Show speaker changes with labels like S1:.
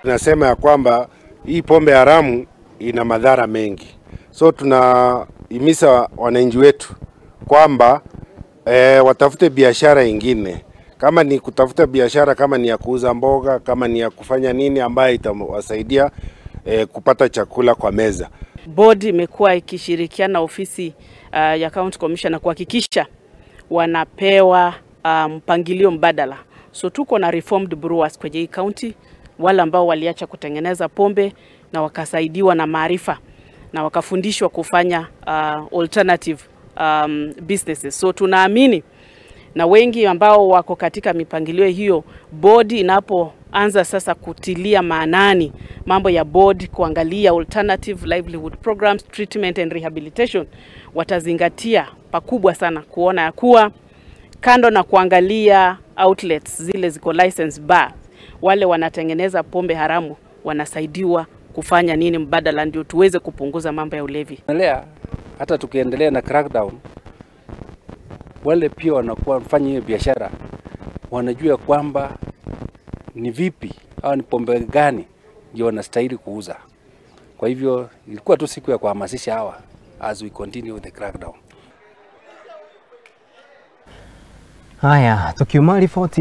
S1: Tunasema ya kwamba hii pombe haramu ina madhara mengi, so tunahimiza wananchi wetu kwamba watafute biashara ingine, kama ni kutafuta biashara, kama ni ya kuuza mboga, kama ni ya kufanya nini ambayo itawasaidia kupata chakula kwa meza.
S2: Board imekuwa ikishirikiana ofisi ya County Commissioner kuhakikisha wanapewa mpangilio mbadala. So tuko na reformed brewers kwenye hii county, wale ambao waliacha kutengeneza pombe na wakasaidiwa na maarifa na wakafundishwa kufanya alternative businesses. So tunaamini na wengi ambao wako katika mipangilio hiyo, board inapoanza sasa kutilia maanani mambo ya board, kuangalia alternative livelihood programs, treatment and rehabilitation, watazingatia pakubwa sana kuona ya kuwa kando na kuangalia outlets zile ziko license bar, wale wanatengeneza pombe haramu wanasaidiwa kufanya nini mbadala, ndio tuweze kupunguza mambo ya ulevi.
S3: Hata tukiendelea na crackdown, wale pia wanakuwa wafanya hiyo biashara wanajua kwamba ni vipi au ni pombe gani ndio wanastahili kuuza. Kwa hivyo ilikuwa tu siku ya kuhamasisha hawa as we continue with the crackdown.
S4: Haya, tukiuma ripoti.